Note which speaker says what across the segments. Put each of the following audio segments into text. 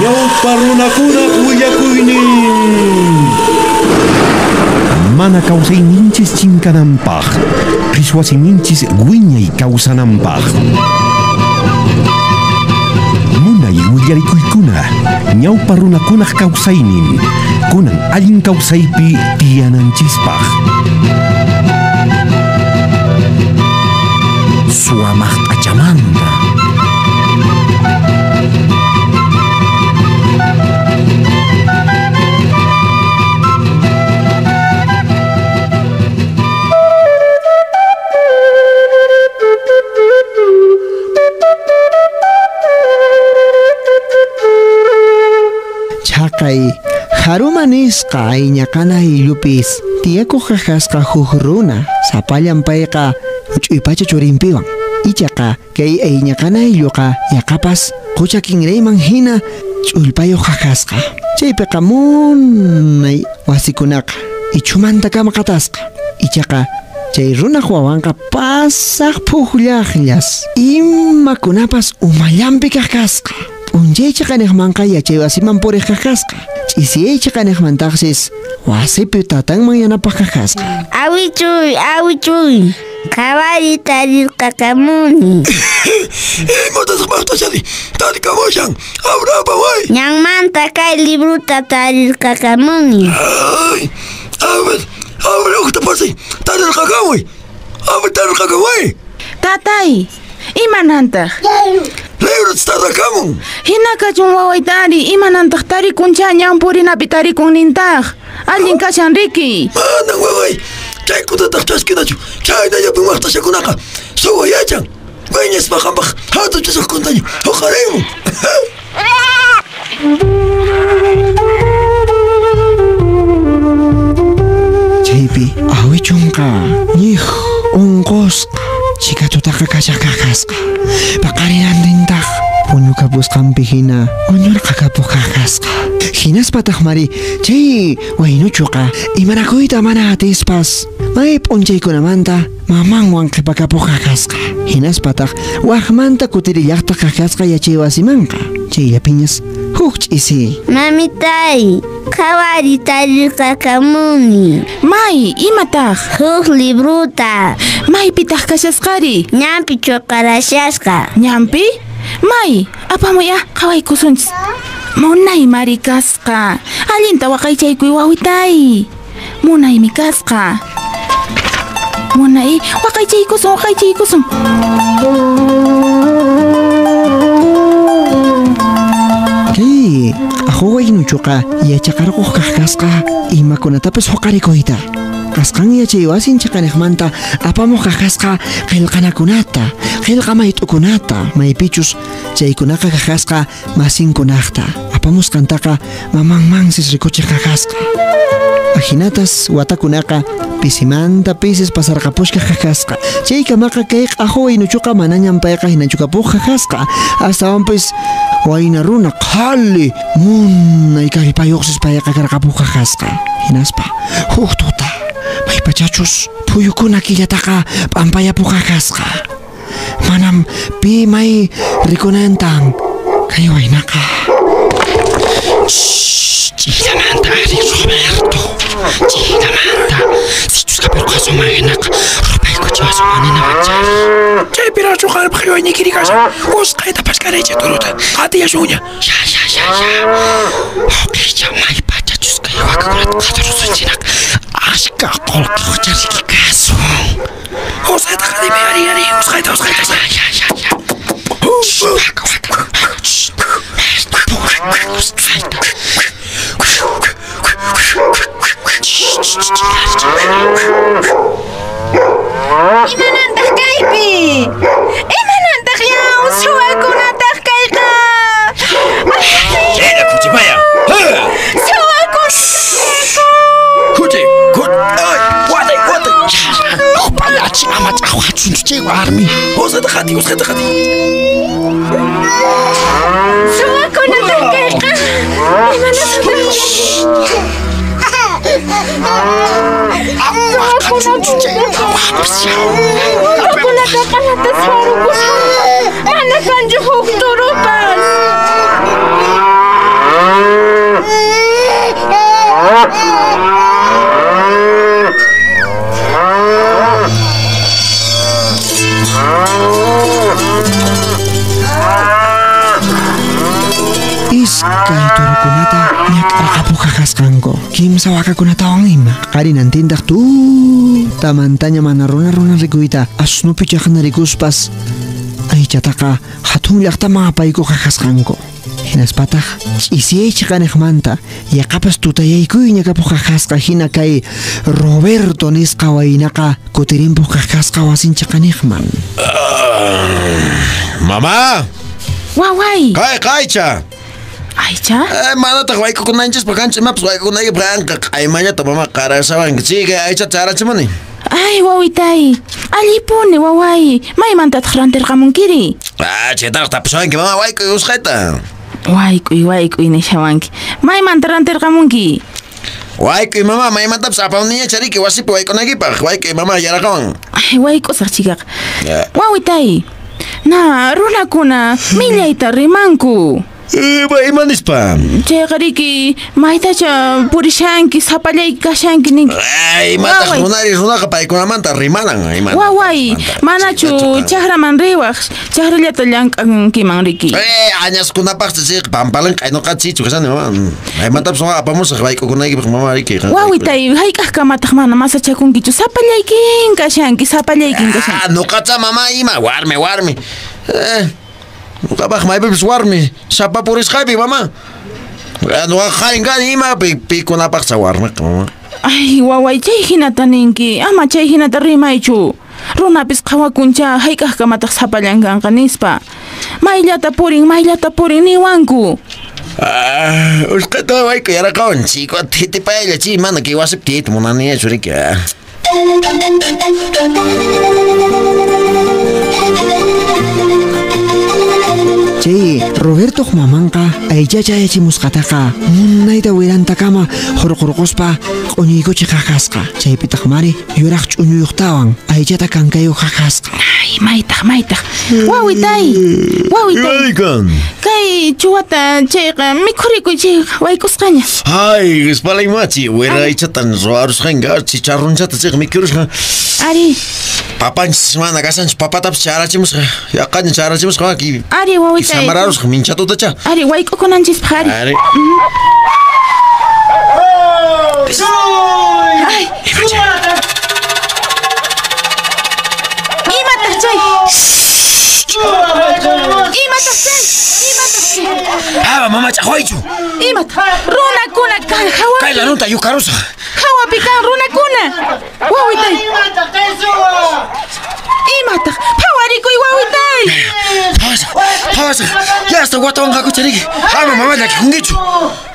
Speaker 1: Ñawpa runakunaq willakuynin. Mana kawsayninchis chinkananpaq, qhichwasininchis wiñay kawsananpaq. Munay willarikuykuna, ñawpa runakunaq kawsaynin, kunan allin kawsaypi tiyananchispaq.
Speaker 2: Suamaq p'achamanta.
Speaker 3: Chaqay haruma nisqa ayñaqana ayllupis tiyakuq qaqasqa huk runa sapallan payqa huch'uypacha churinpiwan. Ichaqa kay ayñaqana aylluqa yaqapas qucha kinrayman hina ch'ullpayuq qaqasqa. Chaypiqa munay wasikunaqa ichhumantakama qatasqa. Ichaqa chay runaq wawanqa pasaq phuqllaqllas imakunapas umallanpi qaqasqa. P'unchaychi qaniqmanqa yachay wasiman puriq qaqasqa. Ch'isiyaychi qaniqmantaqsis wasipi tatanman yanapaq qaqasqa.
Speaker 4: Awichuy, awichuy, qhawari tarirqakamuni.
Speaker 5: Imatataq maqtashani tarikamushan, abrapaway.
Speaker 4: Ñanmanta kay libruta tarirqakamuni.
Speaker 5: Ay, a ver, uqta pasay, tarirqakamuy. A ver, tarirqakamuy.
Speaker 6: Tatay, imanantaq?
Speaker 5: Librut tarakamun.
Speaker 6: Hina kachun wawaytari, imanantaq tarikuncha ñan purinapi tarikun nintaq. Allin kashan riki.
Speaker 5: Manan waway, chaykutataq chaskinachu, chaynallapi maqtashakunaqa suwa yachan. Wiñaspa qampaq hatunchasaqkuntaña huqarimun.
Speaker 3: Chaypi awichunqa ñiq unqusqa chikatutaqa kashaq qaqasqa. Paqarinantintaq puñukapusqanpi hina wañurqakapuq qaqasqa. Hinaspataq mari chay waynuchuqa imanakuyta mana atispas may p'unchaykunamanta mamanwan qhipakapuq qaqasqa. Hinaspataq waqmanta kutirillaqta qaqasqa yachay wasimanqa. Chayllapiñas huk ch'isi.
Speaker 4: Mamitay, qhawari tarirqakamuni.
Speaker 6: May, imataq?
Speaker 4: Huk libruta.
Speaker 6: Maypitaq kashasqari?
Speaker 4: Ñanpi chuqarashasqa.
Speaker 6: Ñanpi? May, apamuy qhawaykusunchis. Munay mari kasqa. Allinta waqaychaykuy wawitay. Munaymi kasqa. Munay, waqaychaykusun, waqaychaykusun.
Speaker 3: Kay ahuwaynuchuqa yachaqarquq kaqkasqa imakunatapas huqarikuyta. Kasqan yachay wasin chiqaniqmanta apamuq qaqasqa qillqanakunata, qillqa mayt'ukunata, maypichus chaykunaqa qaqasqa masinkunaqta. Apamusqantaqa mamanmansis rikuchiq qaqasqa. Ajinatas watakunaqa pisimanta pisis pasarqapushka qaqasqa. Chaykamaqa kay q'ahuwaynuchuqa manañan payqa hinachukapuq qaqasqa. Astawanpis wayna runa qhali munay kallpayuqsis payqa karqapuq qaqasqa. Hinaspa huk tuta maypachachus phuyukuna killataqa p'ampayapuq qaqasqa. Manam pi may rikunantan kay waynaqa.
Speaker 2: Ch'illamanta ari Roberto, ch'illamanta. Sichus kapirqasuman hinaqa rupaykuchiwasunman ninawanchari.
Speaker 5: Chaypiraqchu qarpaq yuwayniykiri kashan, usqhayta pashkaraychay turuta, qatiyashunña.
Speaker 2: Ya, ya, ya, ya. Uqicha maypachachus kay wakakunata qhaturusunchinaqa ashka qullqi huchariki kasun.
Speaker 5: Usqhayta qatiymi ari, ari, usqhayta, usqhayta.
Speaker 2: Ya, ya, ya. Waka, waka. Usqhayta.
Speaker 6: Imanantaq kaypi? Imanantaq yaw suwakunataq kayqa?
Speaker 5: Chayna kuchipaya.
Speaker 6: Suwakun.
Speaker 5: Kuchi, kuchi, ay, watay, watay.
Speaker 2: Upallachi ama ch'awachunchu chay warmi.
Speaker 5: Usqhayta qatiy, usqhayta qatiy.
Speaker 6: Suwakunataq kayqa. Imanasqataq? Wakakunata suwarukusqa. Mana kanchu huk turupas.
Speaker 3: Iskay turukunata ñak'arqapuq kasqanku. Kimsa wakakunatawan ima. Qarinantintaq tutamantaña mana runa rikuyta asnupi chaqnarikuspas aychataqa hatun llaqtaman apaykuq kasqanku. Hinaspataq ch'isiyay chiqaniqmanta yaqapas tutayaykuyña kapuq kasqa hina kay Roberto nisqa waynaqa kutirinpuq kasqa wasin chiqaniqman.
Speaker 7: Mamá!
Speaker 6: Waway!
Speaker 7: Kay kaycha!
Speaker 6: Aycha?
Speaker 7: Manataq waykukunanchispaq kanchu imapas waykukunaykipaq anqa q'aymallata mama qarasawanki. Chika aychata charachimuni.
Speaker 6: Ay, wawitay. Allipuni waway. Maymantataq rantirqamunkiri?
Speaker 7: Ah, chaytaraq tapushawanki mama waykuy usqayta.
Speaker 6: Waykuy nishawanki. Maymanta rantirqamunki?
Speaker 7: Waykuy mama, maymantapas apamuniña chariki wasipi waykunaykipaq. Waykuy mama yaraqawan.
Speaker 6: Ay, waykusaq chikaqa. Wawitay. Na, runakuna millayta rimanku.
Speaker 7: Ima nispa?
Speaker 6: Chayqa riki maytacha purishanki sapallayki kashanki ninki.
Speaker 7: Ay, imataq runari runaqa paykunamanta rimanan ima.
Speaker 6: Waway, manachu chakraman riwaq, chakrallata llank'ankiman riki.
Speaker 7: Añaskunapaqcha chayqa pampalanqa aynuqa chichu kashani mama. Maymantapas nuqa apamusaq waykukunaykipaq mama riki.
Speaker 6: Wawitay, hayk'aqkamataq mana masachakunkichu, sapallaykin kashanki, sapallaykin kashanki.
Speaker 7: Nuqacha mama ima, warmi. Nuqapaq maypipis warmi sapa purisqaypi mama. Nuqa qarin kani ima pikunapaqcha warmiqa mama.
Speaker 6: Ay, waway, chay hinata ninki, ama chay hinata rimaychu. Runapis qhawakuncha hayk'aqkamataq sapallan kanqa nispa. Mayllata purin niwanku.
Speaker 7: Usqayta wayku yaraqawan chico thitipaylla chi mana kay wasipi tiyayta munaniñachu riki.
Speaker 3: Chay Roberto mamanqa aychacha yachimusqataqa munayta wirantakama hurqurquspa q'uñuykuchiq kasqa. Chaypitaq mari yuraq ch'uñuyuqtawan aychata kankayuq kasqa.
Speaker 6: Ay, maytaq. Wawitay. Kay chuwata chayqa mikhurikuy chayqa waykusqaña.
Speaker 7: Ay, espalay machi, wira aychatan ruwarusqanqa chicharrunchata chayqa mikhurusqa.
Speaker 6: Ari.
Speaker 7: Papanchis mana kashanchu papatapas charachimusqa. Yaqaña charachimusqa ki.
Speaker 6: Ari wawitay.
Speaker 7: Samararusqa minchatutacha.
Speaker 6: Ari wayk'ukunanchispaq ari.
Speaker 7: Ari.
Speaker 6: Ay, imataq chay? Imataq chay?
Speaker 7: Ama mama ch'aqwaychu.
Speaker 6: Imataq? Runakuna kan hawapi.
Speaker 7: Kay lanunta yukarusaq.
Speaker 6: Hawapi kan runakuna. Wawitay. Imataq? Phawarikuy wawitay.
Speaker 7: Phawasaq. Yasta watawanqakucha riki. Ama mama llakikunkichu.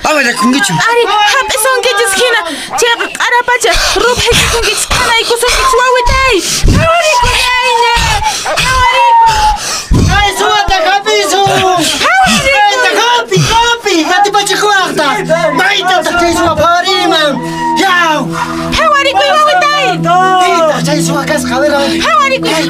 Speaker 7: Ama llakikunkichu.
Speaker 6: Ari, hap'isunkichis hina. Chayqa q'arapacha ruphaykusunkichis kanaykusunkichis wawitay. Phawarikuy ayña. Phawarikuy.
Speaker 8: Ay, suwata hapisu. Hapi, hapi, qatipachiqwaqta. Maytataq chay suwa phawariman. Yaw.
Speaker 6: Phawarikuy wawitay.
Speaker 8: Pitaq chay suwa kasqa, a ver.
Speaker 6: Phawarikuy.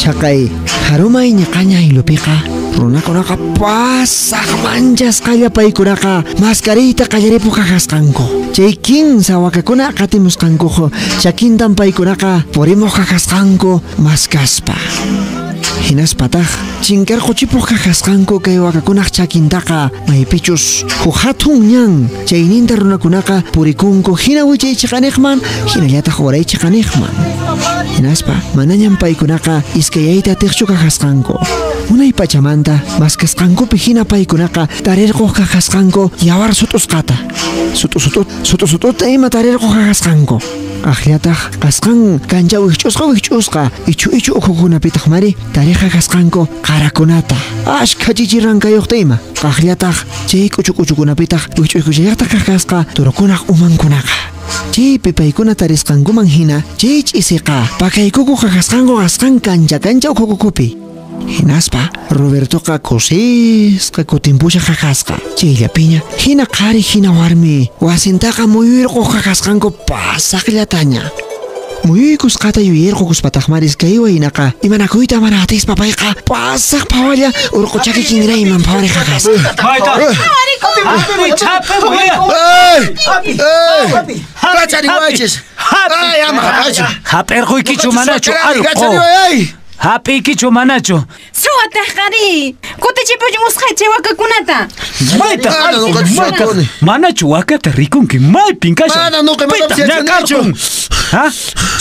Speaker 3: Chaqay harumay ñaqaña aylupiqa runakunaqa pasaq manchasqalla paykunaqa maskariyta qallaripuq kasqanku. Chay kinsa wakakuna qatimusqankuqa chakintan paykunaqa purimuq kasqanku maskaspa. Hinaspataq chinkarquchipuq kasqanku kay wakakunaq chakintaqa maypichus huk hatun ñan chayninta runakunaqa purikunku hina wichay chiqaniqman hinallataq waray chiqaniqman. Hinaspa manañan paykunaqa iskayayta atiqchu kasqanku. Unay pachamanta maskasqankupi hina paykunaqa tarirquq kasqanku yawar sut'usqata. Sut'usut'uta ima tarirquq kasqanku. Aqllataq kasqan kancha wikch'usqa ichu ukhukunapitaq mari tariqa kasqanku qarakunata ashkha chichirankayuqta ima. Aqllataq chay k'uchukunapitaq wikch'uykuchallaqtaq kasqa turukunaq umankunaqa. Chaypi paykuna tarisqankuman hina chay ch'isiqa pakaykukuq kasqanku kasqan kancha ukhukukupi. Hinaspa Robertoqa kusisqa kutinpusha kasqa. Chayllapiña hina qhari hina warmi wasintaqa muyuyurquq kasqanku pasaqllataña. Muyuykusqata yuyayirqukuspataqmaris kay waynaqa imanakuyta mana atispa payqa pasaq phawalla urquchaki kinrayman phawariqaqasqa.
Speaker 7: Kachariwaychis. Ay, ama hap'aychu.
Speaker 9: Hap'irquykichu manachu allqu. Hap'iykichu manachu.
Speaker 10: Suwataq qari. Kutichipuy usqhaychay wakakunata.
Speaker 9: Maytaq allqu, manachu wakata rikunki maypin kashan.
Speaker 7: Mana nuqa
Speaker 9: Pitaq ñakarqun. Ha?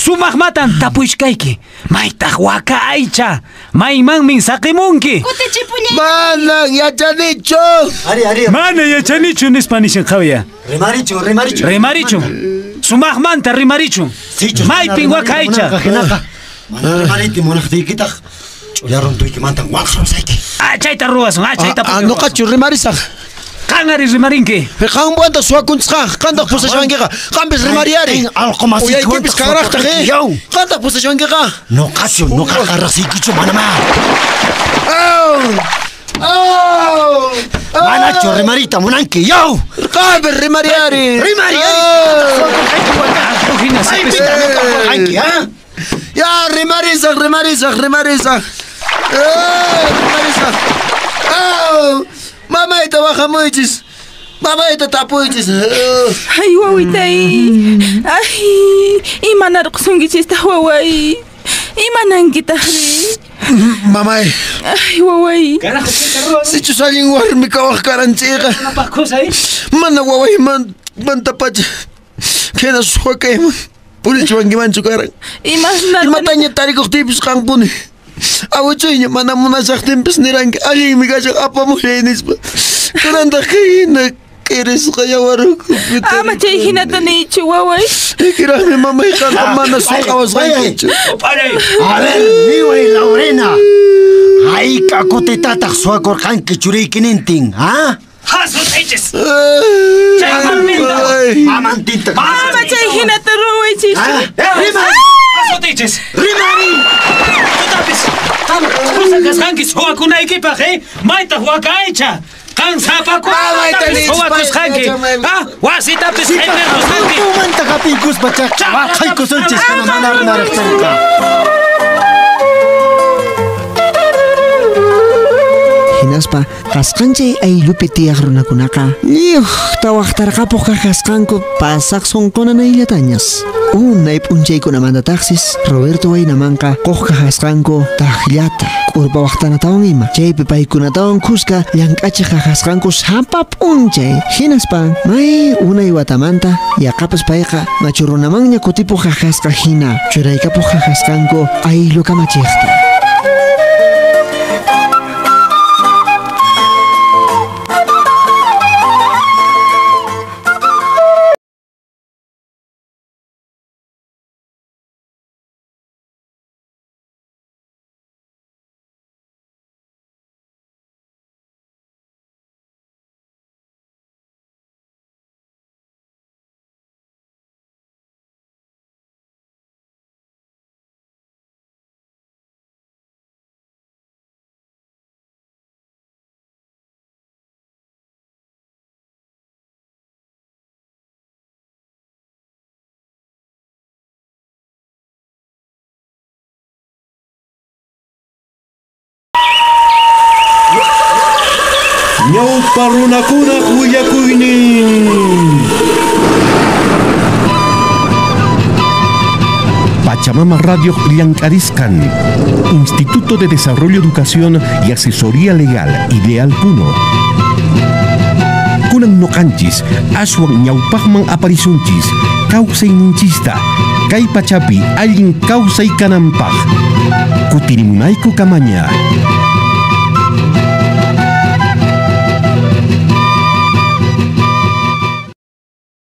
Speaker 9: Sumaqmatan tapuyshkayki. Maytaq waka aycha. Maymanmin saqimunki.
Speaker 10: Kutichipullay.
Speaker 7: Mana yachanichu.
Speaker 8: Ari, ari.
Speaker 9: Mana yachanichu nispa nishin qhawya.
Speaker 8: Rimarichu, rimarichu.
Speaker 9: Rimarichu. Sumaqmanta rimarichu. Maypin waka aycha.
Speaker 8: Mana rimariti munaqtiykitaq ch'ulla runtuykimantan waqrusayki.
Speaker 9: Chayta ruwasun, chayta
Speaker 7: nuqachu rimarisaq.
Speaker 9: Qan ari rimarinki.
Speaker 7: Qanwanta suwakunchis qantaq pusashwankiqa. Qampis rimariyari.
Speaker 8: Allqu masiykipis
Speaker 7: Uyaykipis kanraqtaq, Qantaq pusashwankiqa.
Speaker 8: Nuqachu, nuqaqa riqsiykichu manamá. Manachu rimariyta munanki, yaw.
Speaker 7: Qampis rimariyari.
Speaker 8: Rimariyari. Maypitaq ha?
Speaker 7: Ya, rimarisaq, rimarisaq, rimarisaq. Rimarisaq. Mamayta waqamuychis. Mamayta tapuychis.
Speaker 6: Ay, wawitay. Ay, imanarqusunkichistaq waway. Imanankitaqri.
Speaker 7: Mamay.
Speaker 6: Ay, waway.
Speaker 7: Sichus allin warmi kawaq karanchikqa. Mana waway mantapacha. Hina suwakayman. Purichiwankimanchu karan. Imataña tarikuqtiypis qanpuni. Awichuyña mana munashaqtinpis niranki allinmi kashan apamullay nispa. Kunantaq hina k'irisqa yawarukupita.
Speaker 6: Ama chay hinata niychu waway.
Speaker 7: Ikiraqmi mamay qanqa mana suqawasqankichu.
Speaker 8: A ver, niway Laurena. Hayk'a kutitataq suwakurqanki churiykinintin, ha?
Speaker 9: Hasutaychis.
Speaker 8: Mamantinta.
Speaker 6: Ama chay hinata ruwaychis.
Speaker 9: Hasutaychis.
Speaker 8: Rimari.
Speaker 9: Tutapis. Qam kusa kasqanki suwakunaykipaq, Maytaq waka aycha. Qan sapakunatapis suwakusqanki. Wasitapis q'ipirqusqanki.
Speaker 8: Manta hap'iykuspa chaqcha waqaykusunchis kana mana rimariqtinqa.
Speaker 3: Hinaspa qasqanchay ayllupi tiyaq runakunaqa lliwta waqtarqapuq kaqasqanku pasaq sunqunanayllatañas. Unay p'unchaykunamantataqsis Roberto waynamanqa quq kaqasqanku taqllata k'urpa waqtanatawan ima. Chaypi paykunatawan kuska llank'achiq kaqasqanku sapa p'unchay. Hinaspa may unay watamanta yaqapas payqa machu runamanña kutipuq kaqasqa hina churaykapuq kaqasqanku ayllu kamachiqta.
Speaker 1: Ñawpa runakunaq willakuynin. Pachamama Radio llank'arisqan. Instituto de Desarrollo, Educación y Asesoría Legal, Ideal Puno. Kunan noqanchis, aswan ñawpaqman aparisunchis, kawsayninchista, kay pachapi allin kawsay kananpaq. Kutirimunayku kamaña.